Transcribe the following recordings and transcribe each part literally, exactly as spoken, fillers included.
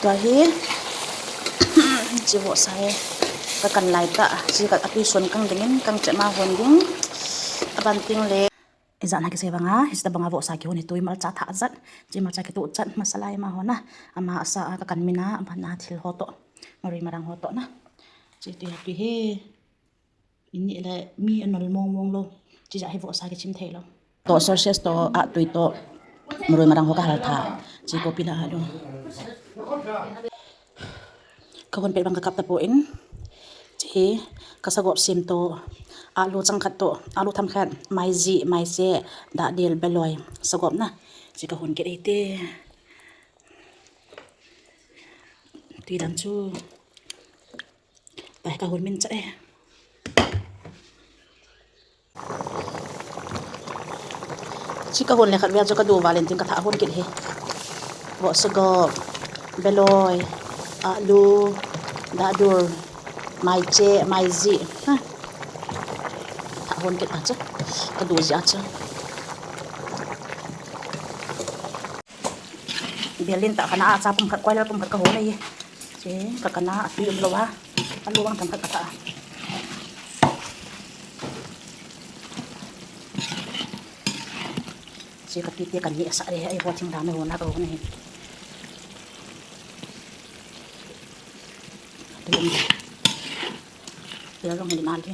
Ahi, chi vohsa hi ka kan lai ta, chi ka atui son kang dingin kang chet ma hon ding. Aban ting le. Ijat na kisei banga, hiche banga vohsa kihon hi tui malcha thah jat, chi malcha kitoh jat, masala ima hon a, ama asa a ka kan min a, aban a thil ho toh, marui marang ho toh na. Chi tui hi, tui hi. Ini le mi anol mong mong lou. Chi ja hi vohsa kichim thei lou. Toh sauces toh, atui toh, marui marang ho ka hal tha. Chi kopi la alu. Ka hon pet bang ka kap tapon. Chi ka sagop sim toh, alu chang khat toh, alu tham khat, maiji, maiche, dahdil, beloi, sagop na. Chi ka hon kit eite. Tui dam chu. Pai ka hon min cha e. Chi ka hon le khat vei chu ka du valin tin ka thah hon kit hi. Vohsa gop, beloi, alu, dahdil, maiche, maiji. Ha. Thah hon kit ta chu. Ka du ji a chu. Belin ta kana a cha pum khat koi la pum khat ka hon ahi. Chi ka kana a tui um lou a. Alu vang tham khat ka thah. Chi ka tui te kan ni asa le ai ho thing dam ho na ka hon ahi. Tui um. Tui long ni ma le.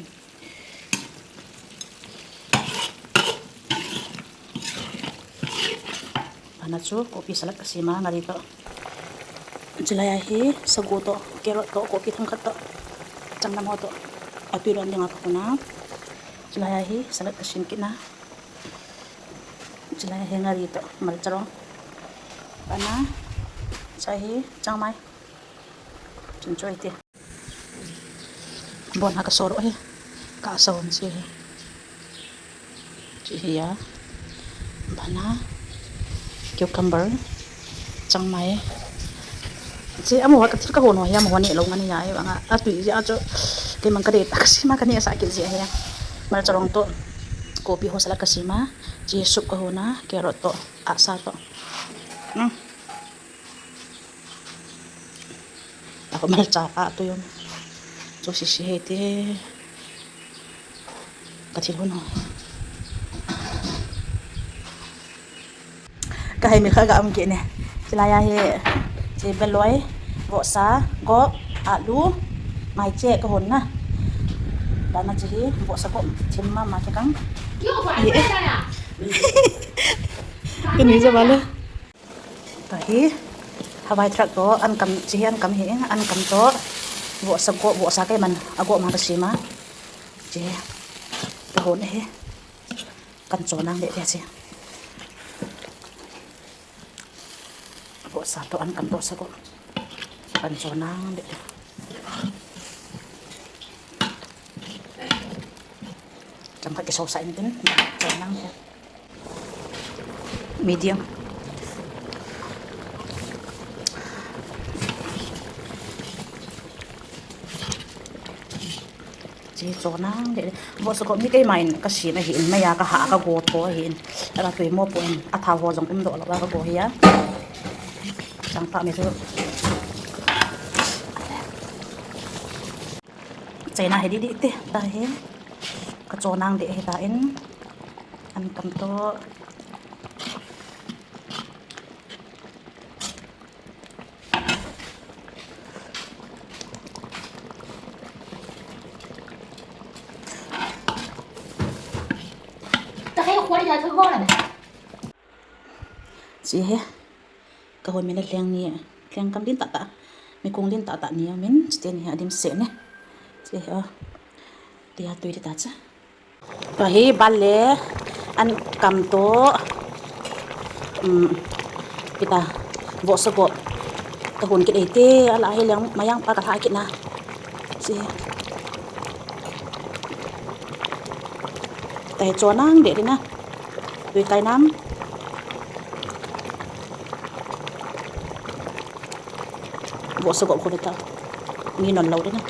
Ana chu kopi salad ka sima ngari toh. Chulai a hi sagu toh, carrot toh, kopi thang khat toh. Chang nam ho toh. Atui lon dinga ka hon a. Chulai a hi salad ka sim kit na. Chulai a hi ngari toh, malcha rong. Ana, cha hi chang mai. Chun choi te. Bon ha ka soro hi. Ka sa hon si hi. Chi hi a. Bana. Cucumber. Chang mai. Chi amaho ka thil ka hon ho hi amaho ni lou ngani a hi banga. Atui ji a chu. Kei mang ka de ta ka sima ka ni asa kit ji a hi. Malcha rong toh. Kopi ho salad ka sima. Chi soup ka hon a. Carrot toh. Asa toh. Hmm. Ako malcha ka tu yun. Chu sisi hi te. Ka thil hon ho. Ka hai mi kha ka um kit ne. Chulai a hi. Chi beloi. Vohsa. Gop. Alu. Maiche ka hon na. Bana chi hi. Vohsa gop. Thim mama kikang. Ye. Ka ni ja bale. Tahi, hawai thrak toh, an kam, chi hi an kam hi, an kam toh, vohsa gop, vohsa kei man, agop ma ka sima. Chi hi, ka hon hi, kan cho nang le tia chi. Vohsa toh, an kam toh sa gop. Kan cho nang le. Chang khat kiso sa in tin, cho nang le. Medium. Chi cho nang le. Vohsa gop mi kei mai ka sima hi in, maya ka ha ka go tho hi in. Ka tui mo po in, a thao ho jong um doh lou ka go hi a. Chang pa mi chu. Chai na hi di di te, tahi. Ka cho nang de hi ta in. An kam toh. Chi hi. Ka hon min a leng ni, leng kam lin tah tah. Mi kong lin tah tah ni a min, chite ni a dim se ne. Chi hi a. Tia tui ta cha. Tahi bale, an kam toh. Um, kita, vohsa gop. Ka hon kit eite, ala hi leng, mayang pa ka tha kit na. Chi. Tahi cho nang de di na. Tui kai nam. Vohsa gop khu beta. Ni non lou de na.